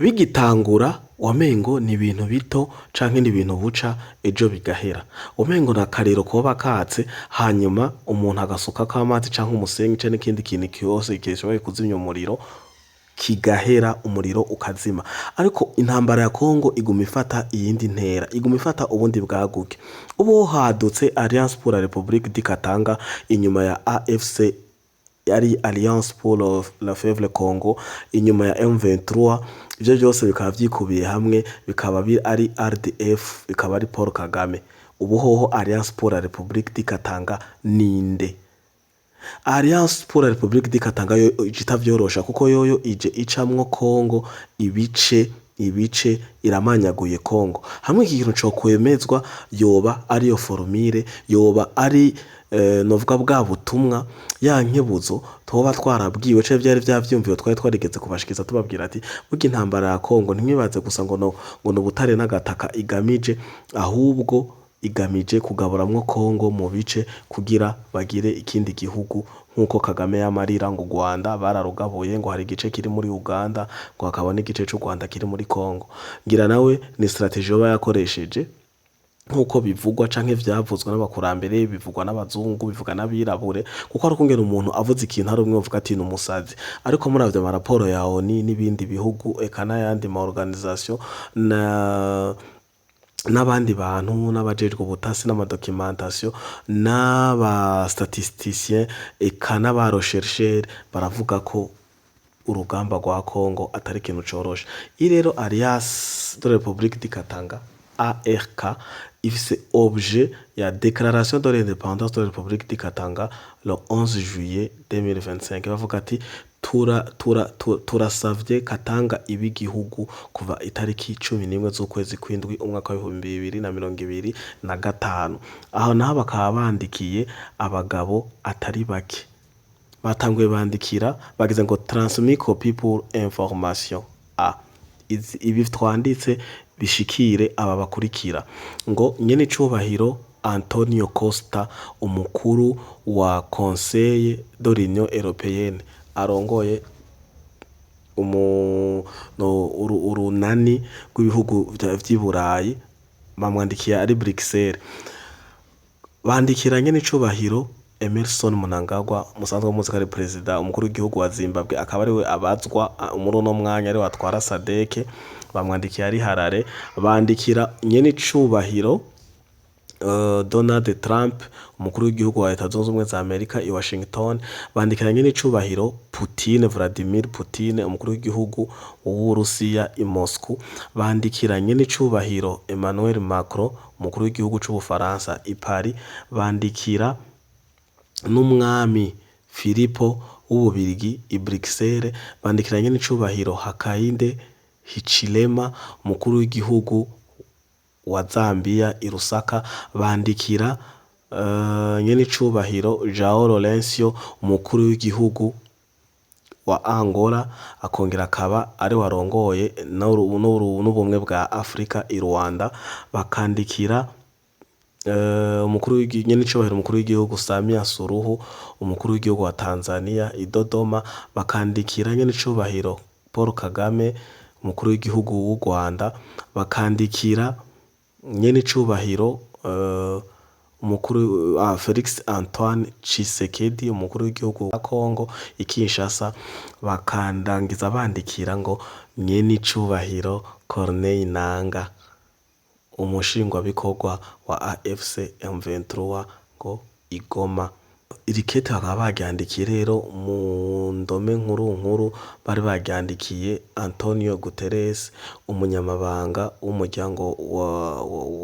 Bigitangura wamengo ni ibintu bito canke ni ibintu buca ejo bigahera, umengo ni akariro koba katse, hanyuma umuntu agasukako amazi canke umusenyi canke n'ikindi kintu cyose gishoboye kuzimya umuriro, kigahera, umuriro ukazima. Ariko intambara ya Kongo iguma ifata iyindi ntera, iguma ifata ubundi bwaguke. Ubu hadutse Alliance pour la République du Katanga inyuma ya AFC, yari Alliance pour le Fleuve Congo inyuma ya M23. Ivyo byose bikaba vyikubiye hamwe, bikaba ari RDF, bikaba ari Paul Kagame. Ubu hoho Alliance pour la République du Katanga ninde? Alliance pour la République du Katanga yo ije itavyorosha, kuko yoyo ije icamwo Kongo ibice ibice, iramanyaguye Kongo hamwe. Iki kintu cokwemezwa, yoba ariyo formule, yoba ari novuga bwa butumwa, ya nkebuzo twoba twarabwiwe canke vyari vyavyumviwe twari twarigeze kubashikiza, tubabwira ati burya intambara ya Kongo ntimwibaze gusa ngo n'ubutare n'agataka igamije, ahubwo igamije kugaburamwo Kongo mu bice kugira bagire ikindi gihugu, nk'uko Kagame yamarira ngo u Rwanda bararugabuye, ngo hari igice kiri muri Uganda, ngo hakaba n'igice c'u Rwanda kiri muri Kongo. Ngira nawe ni stratégie yoba yakoresheje, nk'uko bivugwa canke vyavuzwe n'abakurambere, bivugwa n'abazungu, bivugwa n'abirabure, kuko ari ukungene umuntu avuze ikintu ari umwe uvuga ati ni umusazi. Ariko muravye amaraporo ya ONU n'ibindi bihugu, eka n'ayandi ma organisation na n'abandi bantu n'abajejwe ubutasi n'ama documentation n'aba statisticien, eka n'aba rechercheur, baravuga ko urugamba rwa Congo atari ikintu coroshe. Iyi rero Alliance de la République du Katanga, ARK, ifise objet ya déclaration de l'indépendance de la République du Katanga le 11 juillet 2025. Bavuga ati turasavye Katanga iba igihugu kuva itariki 11 z'ukwezi kw'indwi umwaka w'2025. Aho naho bakaba bandikiye abagabo atari bake. Batanguye bandikira bagize ngo "Transmis copie pour information a", ibi twanditse bishikire aba bakurikira: ngo nyene icubahiro Antonio Costa, umukuru wa Conseil de l'Union Européenne, arongoye urunani rw'ibihugu vy'i Burayi, bamwandikiye ari Bruxelles. Bandikira nyene icubahiro Emmerson Mnangagwa, musanzwe muzi ko ari perezida, umukuru w'igihugu wa Zimbabwe, akaba ariwe abazwa muri uno mwanya, ariwe atwara SADC. Bamwandikiye ari Harare. Bandikira nyene icubahiro Donald Trump, umukuru w'igihugu wa Leta Zunze Ubumwe za Amerika, i Washington. Bandikira nyene icubahiro Putin, Vladimir Putin, umukuru w'igihugu w'Uburusiya, i Moscou. Bandikira nyene icubahiro Emmanuel Macron, umukuru w'igihugu c'Ubufaransa, i Paris. Bandikira n'umwami Filipo w'Ububirigi i Bruxelles. Bandikira nyene icubahiro Hakainde Hichilema, umukuru w'igihugu wa Zambia, i Lusaka. Bandikira nyene icubahiro João Lourenço, umukuru w'igihugu wa Angola, akongera akaba ari warongoye n'ubumwe bwa Afrika, i Luanda. Bakandikira umukuru nyen'icubahiro umukuru w'igihugu Samia Suluhu, umukuru w'igihugu wa Tanzania, i Dodoma. Bakandikira nyen'icubahiro Paul Kagame, umukuru w'igihugu w'u Rwanda. Bakandikira nyen'icubahiro umukuru Felix Antoine Tshisekedi, umukuru w'igihugu wa Congo, i Kinshasa. Bakandangiza bandikira ngo nyen'icubahiro Corneille Nanga, umushingwabikorwa wa AFC M23, ngo i Goma. Iri kete bakaba baryandikiye rero mu ndome nkuru nkuru, bari baryandikiye Antonio Guterres, umunyamabanga w'umuryango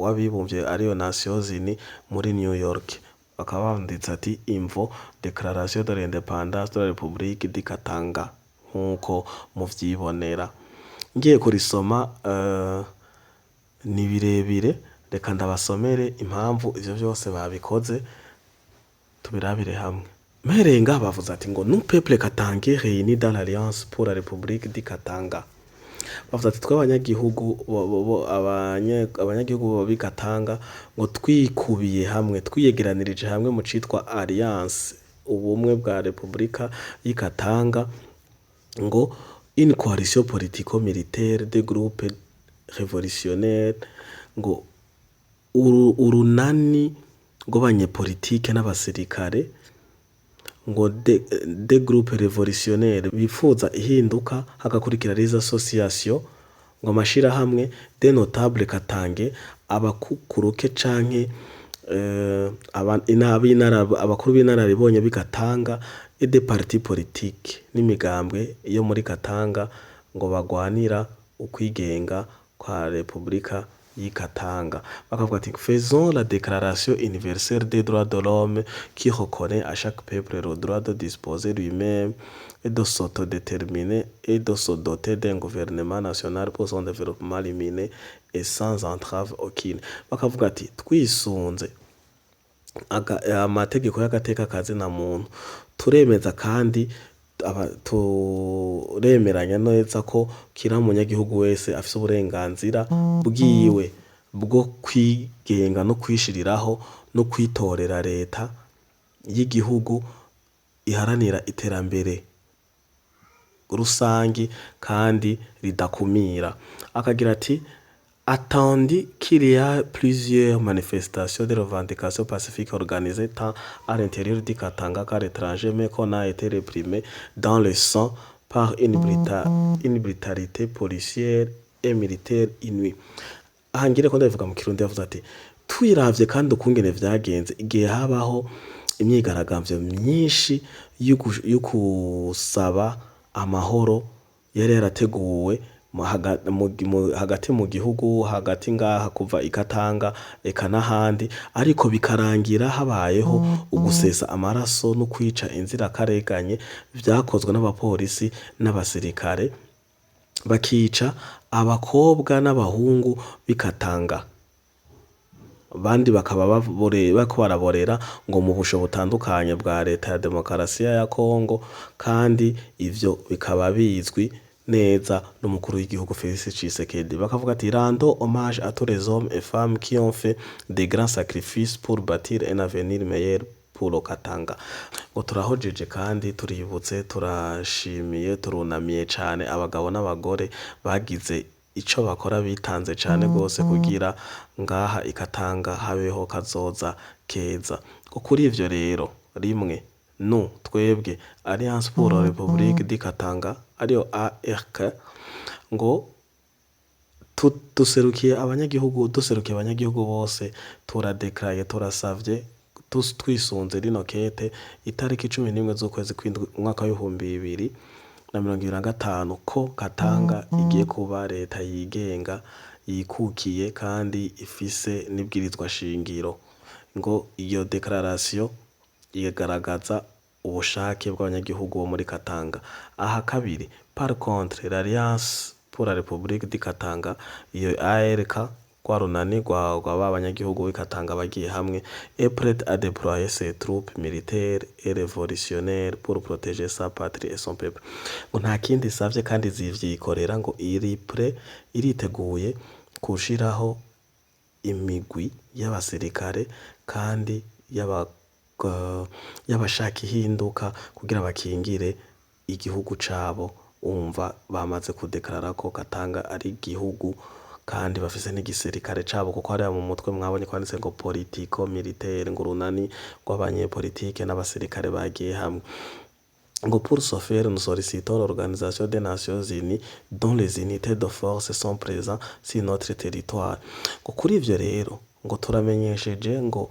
w'abibumbye, ariyo Nations Unies, muri New York. Bakaba banditse ati imvo: déclaration de l'indépendance de la République du Katanga, nk'uko muvyibonera. Ngiye kurisoma ni birebire, reka ndabasomere impamvu ivyo vyose babikoze, tubirabire hamwe. Mpereye ngaha, bavuze ati ngo "Nous, peuple katangais réunis dans l'Alliance pour la République du Katanga". Bavuze ati twe abanyagihugu abanyagihugu b'i Katanga, ngo twikubiye hamwe, twiyegeranirije hamwe mu citwa Alliance, ubumwe bwa Republika y'i Katanga, ngo Une coalition politico-militaire de groupes révolutionnaires, ngo urunani rw'abanyepolitike n'abasirikare, ngo de groupes révolutionnaires bifuza ihinduka. Hagakurikira les associations, ngo amashirahamwe, des notables katangais, abakukuruke canke abakuru b'inararibonye b'i Katanga, et des partis politiques, n'imigambwe yo muri Katanga, ngo bagwanira ukwigenga kwa Republika y'i Katanga. Bakavuga ati: "Faisons la déclaration universelle des droits de l'homme qui reconnaît à chaque peuple le droit de disposer lui-même et de s'autodéterminer et de se doter d'un gouvernement national pour son développement lumineux et sans entrave aucune." Bakavuga ati: twisunze amategeko y'agateka kazina muntu, turemeza kandi turemeranya neza ko kira munyagihugu wese afise uburenganzira bwiwe bwo kwigenga no kwishiriraho no kwitorera leta y'igihugu iharanira iterambere rusangi kandi ridakumira. Akagira ati: "Attendu qu'il y a plusieurs manifestations de revendications pacifiques organisées tant à l'intérieur du Katanga qu'à l'étranger, mais qu'on a été réprimé dans le sang par une brutalité policière et militaire inouïe." Aha ngire ko ndabivuga mu Kirundi, yavuze ati: twiravye kandi ukungene vyagenze igihe habaho imyigaragambyo myinshi yo kusaba amahoro yari yarateguwe hagati mu gihugu, hagati ngaha kuva i Katanga eka n'ahandi, ariko bikarangira habayeho ugusesa amaraso no kwica inzirakarengane vyakozwe n'abapolisi n'abasirikare, bakica abakobwa n'abahungu b'i Katanga, abandi bakaba bariko baraborera ngo mu busho butandukanye bwa leta ya demokarasiya ya Kongo, kandi ivyo bikaba bizwi neza n'umukuru w'igihugu Felix Tshisekedi. Bakavuga ati: "Rendons hommage à tous les hommes et femmes qui ont fait des grands sacrifices pour bâtir un avenir meilleur pour le Katanga." Ngo turahojeje kandi tuributse, turashimiye, turunamiye cane abagabo n'abagore bagize ico bakora, bitanze cane gose kugira ngaha i Katanga habeho kazoza keza. Ngo kuri ivyo rero, rimwe, nous, twebwe Alliance pour la République du Katanga, ariyo ARK, ngo duserukiye abanyagihugu bose, turadekaraye, turasavye, twisunze rino kete itariki 11 z'ukwezi kw'indwi umwaka w'2025 ko Katanga igiye kuba leta yigenga, yikukiye kandi ifise n'ibwirizwa shingiro. Ngo iyo déclaration igaragaza ubushake bw'abanyagihugu bo muri Katanga. Aha kabiri, par contre, l'Alliance pour la République du Katanga, iyo ARK, rwa runani rwa ba banyagihugu b'i Katanga bagiye hamwe, est prête à déployer ses troupes militaires et révolutionnaires pour protéger sa patrie et son peuple. Ngo nta kindi isavye kandi zivyikorera, ngo iri prêt, iriteguye gushiraho imigwi y'abasirikare kandi y'abashaka ihinduka kugira bakingire igihugu cabo. Umva, bamaze kudekarara ko Katanga ari igihugu kandi bafise n'igisirikare cabo, kuko hariya mu mutwe mwabonye ko handitse ngo politico militaire, ngo urunani rw'abanyepolitike n'abasirikare bagiye hamwe. Ngo pour ce faire, nous sollicitons l'Organisation des Nations Unies dont les unités de force sont présentes sur notre territoire. Ngo kuri ivyo rero, ngo turamenyesheje ngo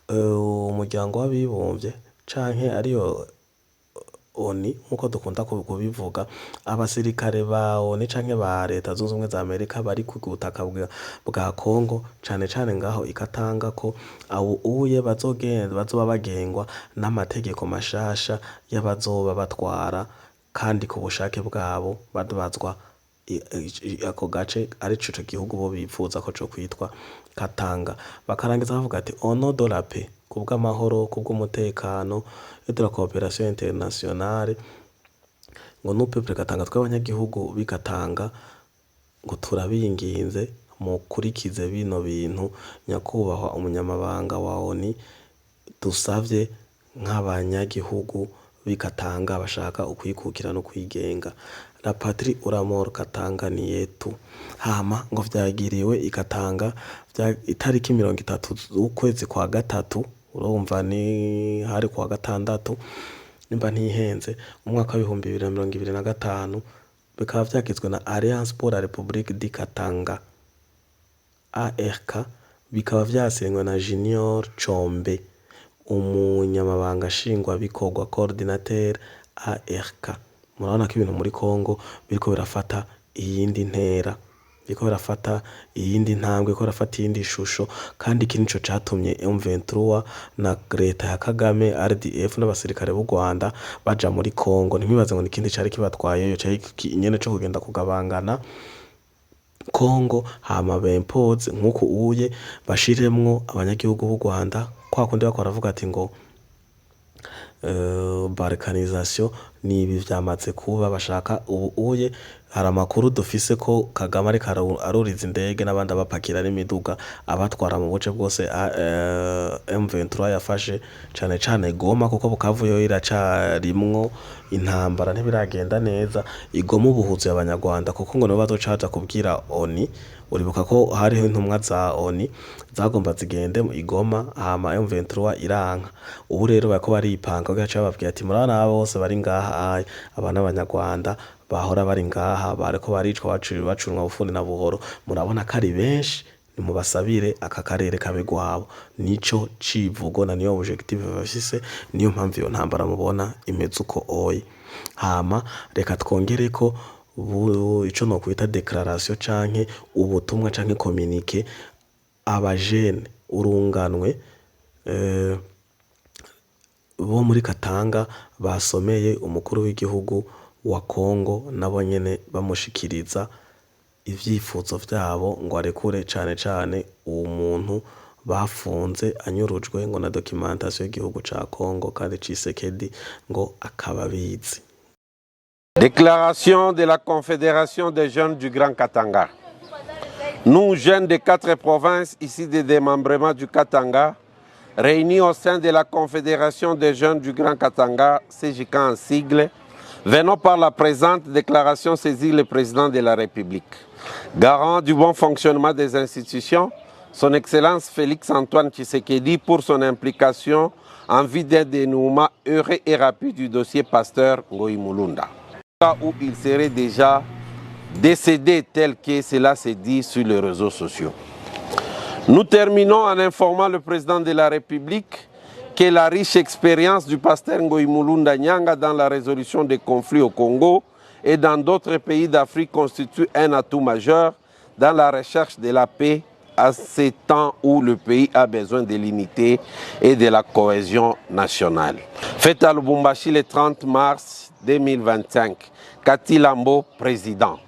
umuryango w'abibumvye canke ariyo ONU nkuko dukunda kubivuga, abasirikare ba ONU canke ba Leta Zunze Ubumwe za Amerika bari ku butaka bwa Kongo, cane cane ngaho i Katanga, ko abo uye bazogenda bazoba bagengwa n'amategeko mashasha y'abazoba batwara, kandi ku bushake bwabo babazwa ako gace arico ico gihugu bo bipfuza ko co kwitwa Katanga. Bakarangiza bavuga ati: "Au nom de la paix", kubw'amahoro, kubw'umutekano, et de la coopération internationale, ngo nous, peuple Katanga, tw'abanyagihugu b'i Katanga, ngo turabinginze mukurikize bino bintu nyakubahwa umunyamabanga wa ONU dusavye nk'abanyagihugu b'i Katanga bashaka ukwikukira no kwigenga. La patrie ou la mort, Katanga ni yetu. Hama ngo vyagiriwe i Katanga itariki 30 z'ukwezi kwa gatatu, urumva ni hari kuwa gatandatu nimba ntihenze, umwaka w'2025, bikaba vyagizwe na Alliance pour la République du Katanga, ARK, bikaba vyasinywe na Junior Chombe, umunyamabanga nshingwabikorwa, coordinateur ARK. Murabona ko ibintu muri Congo biriko birafata iyindi ntera, biriko birafata iyindi ntambwe, biriko birafata iyindi shusho. Kandi iki nico catumye M23 na leta ya Kagame, RDF n'abasirikare b'u Rwanda baja muri Congo. Ntimwibaze ngo nikindi cari kibatwayeyo, cari nyene co kugenda kugabangana Congo, hama bempoze nkuko uye bashiremwo abanyagihugu b'u Rwanda, kwa kundi bariko baravuga ati ngo balkanisation. Ni ibi vyamaze kuba bashaka ubu uye. Hari amakuru dufise ko Kagame ariko aruriza indege n'abandi, abapakira n'imiduga, abatwara mu buce bwose M23 yafashe, cane cane Goma, kuko Bukavu yo iracarimwo intambara, ntibiragenda neza. I Goma ubu huzuye abanyarwanda, kuko ngo nibo bazoca baja kubwira ONU. Uribuka ko hariho intumwa za ONU zagomba zigende i Goma, hama M23 iranka. Ubu rero bariko baripanga kugira bace bababwira ati: "Murabona aba bose bari ngaha aya, aba n'abanyarwanda bahora bari ngaha, bariko baricwa, bacunwa bufuni na buhoro. Murabona ko ari benshi, nimubasabire aka karere kabe gwabo." Nico civugo na niyo objectif bafise, niyo mpamvu iyo ntambara mubona imeze uko oye. Hama reka twongereko ico nokwita déclaration canke ubutumwa canke communiqué abajene urunganwe bo muri Katanga basomeye umukuru w'igihugu wa Congo, nabo nyene bamushikiriza ivyifuzo vyabo ngo arekure cane cane uwo muntu bafunze anyurujwe ngo na documentation y'igihugu ca Congo, kandi Tshisekedi ngo akaba abizi. Déclaration de la Confédération des jeunes du Grand Katanga. Nous, jeunes des quatre provinces issues des démembrements du Katanga, réunis au sein de la Confédération des jeunes du Grand Katanga, CJK en sigle, venons par la présente déclaration saisir le président de la République, garant du bon fonctionnement des institutions, son Excellence Félix Antoine Tshisekedi, pour son implication en vue d'un dénouement heureux et rapide du dossier Pasteur Ngoy Mulunda, où il serait déjà décédé tel que cela s'est dit sur les réseaux sociaux. Nous terminons en informant le président de la République que la riche expérience du pasteur Ngoy Mulunda Nyanga dans la résolution des conflits au Congo et dans d'autres pays d'Afrique constitue un atout majeur dans la recherche de la paix à ces temps où le pays a besoin de l'unité et de la cohésion nationale. Fait à Lubumbashi le 30 mars 2025. Kati Lambo, président.